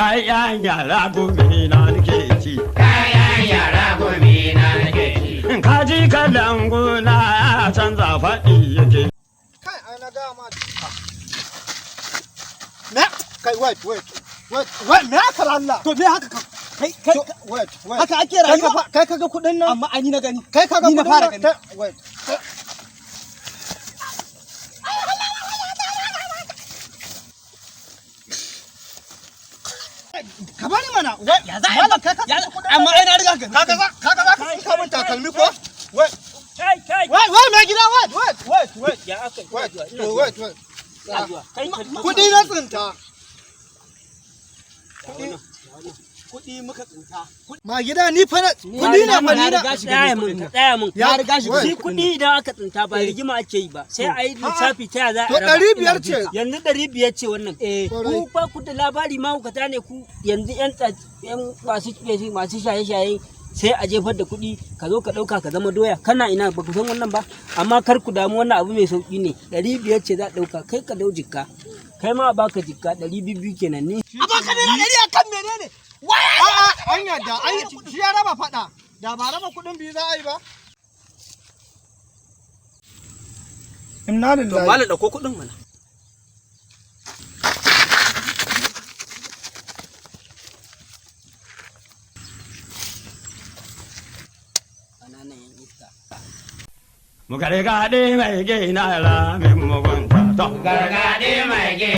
Kayan yara gobe na nake ci. Kayan yara gobe na nake ci. Kaji kalan gona ya canza faɗi yake. Kai, ai na gaya ma. Me? Kai, wait, wait. Wait, wait, me haka Allah? To me haka ka? Kai kai Wait, wait. Haka ake rayuwa? Kai kaga kuɗin nan? Amma ani na gani. Kai kaga Ni na kuɗin fara nan? gani. Wait. Ka bani mana. Wait, Ya za a yi? Malam, kai ka tsinci kuɗin nan? Amma ai na riga gani. Kaga za ka tsinka min takalmi ko? Wait, Kai, kai. wait, wait, mai gida, wait, wait, wait, wait. Ya aka yi? Wait, Ina to zuwa, wait, wait. ina zuwa. Kai, kai, Kuɗi na tsinta. Kuɗi muka tsinta. Ma gida ni fa na kuɗi ne fa ni na. riga shi Tsaya ganin mun, kuɗin ka nan. tsaya mun. Ya riga shi Wait. Shi ganin kuɗin kuɗi idan aka tsinta ba rigima ake yi ba, sai a yi lissafi ta ya za To a raba. 500 ce. Yanzu 500 ce wannan. Eh. Ku ba ku da labari mahaukata ne ku yanzu yan masu masu shaye-shaye sai a jefar da kuɗi ka zo ka ɗauka ka zama doya kana ina ba ku san wannan ba, amma kar ku damu, wannan abu mai sauƙi ne. 500 ce za a ɗauka, kai ka dau jikka, kai ma a baka jikka, 200 kenan ni. A baka ₦100 akan menene? Waya. A'a, an yadda, an shi ya raba faɗa. Da ba raba kuɗin biyu za a yi ba. Inna To lillahi. malam, dauko kuɗin mana. Ƙananan yan iska. Mu gargaɗe mai gina ra min mugunta. To. Gargaɗe mai gina.